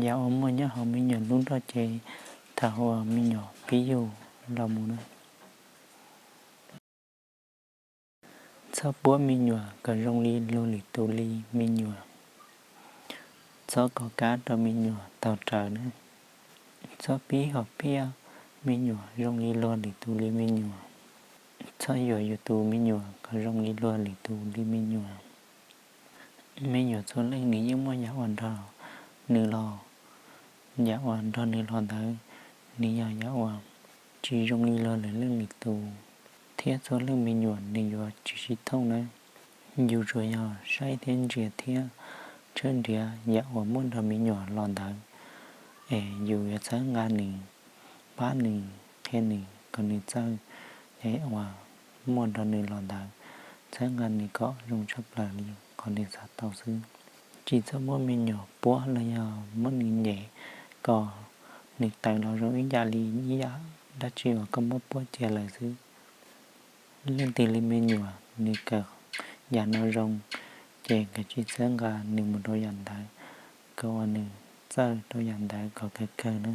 Yam uas muaj nyob hauv me nyuam lub nroj cev thaum uas me nyuam pib yug los mus na. Txhob puab me nyuam kom zoo li luag lwm tus li me nyuam. Txhob kov kab rau me nyuam taug rawv na. Txhob pib hom phiaj me nyuam zoo li luag lwm tus li me nyuam. Txhob yuam yus tus me nyuam kom zoo li luag lwm tus li me nyuam. Me nyuam txhua leej nws yeej muaj yam uas nrog nws los, yam uas nrog nws los ntawd nws yog yam uas tsis zoo li luag lwm leej lwm tus, thiab txhua leej me nyuam nws yuav tsis sib thooj nawb. Yus tsuas yog saib thiab ntsia thiab tshawb nrhiav yam uas muaj nrog me nyuam los ntawd, es yus yuav txhawb nqa nws, pab nws, qhia nws kom nws txawj yam uas muaj nrog nws los ntawd, txhawb nqa nws kom zoo tshaj plaws li qhov nws xav tau xwb. Tsis txhob muab me nyuam puab los yog muab nws nyem kom nws tawm los zoo ib yam li ib yam dab tsi uas koj muab puab cia lawm xwb. Leej twg li me nyuam nws kawm yam no zoo, ces koj tsis txhawb nqa nws mus rau yam ntawd, kom uas nws txawj rau yam ntawd kom kawg kawg na.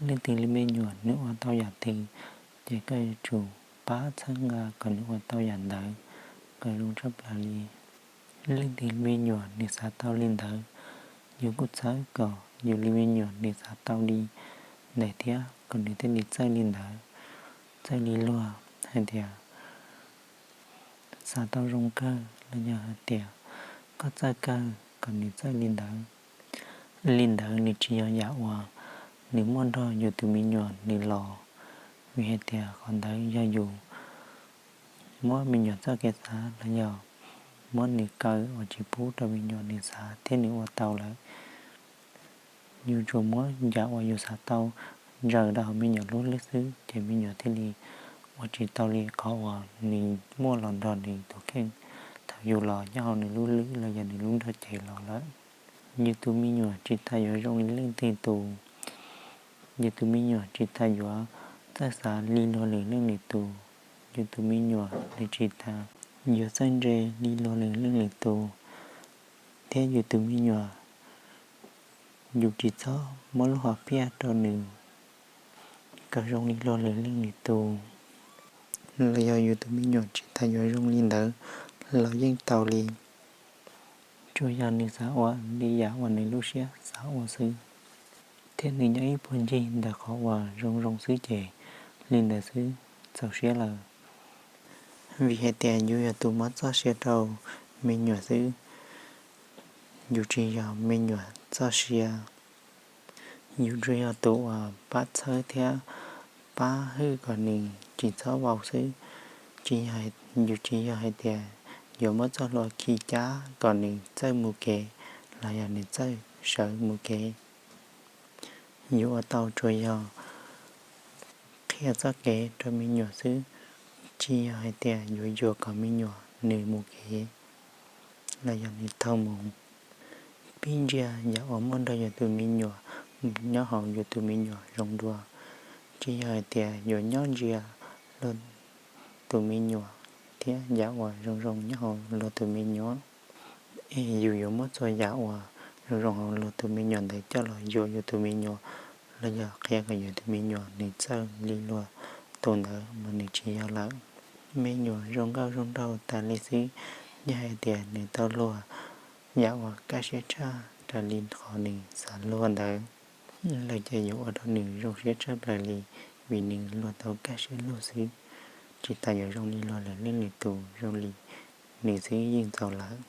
Leej twg li me nyuam nws ua tau yam twg, ces koj yuav tsum pab txhawb nqa kom nws ua tau yam ntawd kom zoo tshaj plaws li. Leej twg me nyuam nws xav tau li ntawd, yus kuj txhawb kom yus li me nyuam nws xav tau li ntawd thiab kom nws thiaj li txawj li ntawd. Txawj li luag hais tias xav tau zoo kawg los yog hais tias koj txawj kawg kom nws txawj li ntawd. Li ntawd nws tsis yog yam uas nws muaj nrog yus tus me nyuam nws los, vim hais tias qhov ntawd yog yus muab me nyuam txoj kev xav los yog muab nws kaw uas tsis pub rau me nyuam nws xav thiab nws ua tau lawm. Yus tsuas muab yam uas yus xav tau ntsaws rau hauv me nyuam lub hlwb xwb, ces me nyuam thiaj li ua tsis tau li qhov uas nws muaj los nrog nws tus kheej thaum yus los nyob hauv nws lub hlwb los yog nws lub nrog cev los lawm. Yus tus me nyuam tsis tas yuav zoo li leej twg tus, yus tus me nyuam tsis tas yuav txawj xav li luag lwm leej lwm tus, yus tus me nyuam nws tsis tas yuav txawj ntse li luag lwm leej lwm tus, thiab yus tus me nyuam yus tsis txhob muab lub hom phiaj rau nws kom zoo li luag lwm leej lwm tus, los yog yus tus me nyuam tsis tas yuav zoo li ntawd los yeej tau li. Tsuas yog nws xav ua li yam uas nws lub siab xav ua xwb, thiab nws nyob ib puag ncig ntawm qhov uas zoo zoo xwb ces li ntawd xwb txaus siab lawm. Vim hais tias yus yog tus muab txoj sia rau me nyuam xwb, yus tsis yog me nyuam txoj sia. Yus tsuas yog tus uas pab txhawb thiab pab hwj kom nws tsis txhob vau xwb. Tsis yog, yus tsis yog hais tias yuav muab txoj hlua khi cab kom nws txawj mus kev los yog nws txawj sawv mus kev. Yus ua tau tsuas yog qhia txoj kev rau me nyuam xwb, tsis yog hais tias yuav yuam kom me nyuam nws mus kev los yog nws taug mus. Pib ntsia yam uas muaj nrog yus tus me nyuam nyob hauv yus tus me nyuam zoo dua, tsis yog hais tias yuav nyob ntsia luag tus me nyuam thiab yam uas zoo zoo nyob hauv luag tus me nyuam. Es yus yuav muab txhua yam uas zoo zoo hauv luag tus me nyuam ntawd coj los yuam yus tus me nyuam, los yog qhia kom yus tus me nyuam nws txawj li luag tus ntawd mas nws tsis yog lawm. Me nyuam zoo nkauj zoo nraug tas li xwb, yog hais tias nws tau luag yam uas kaj siab tshaj raws li qhov nws xav luag ntawd, lawm ces yuav ua rau nws zoo siab tshaj plaws li, vim nws luag tau kaj siab luag xwb, tsis tas yuav zoo li luag lwm leej lwm tus, zoo li nws xwb yeej txaus lawm.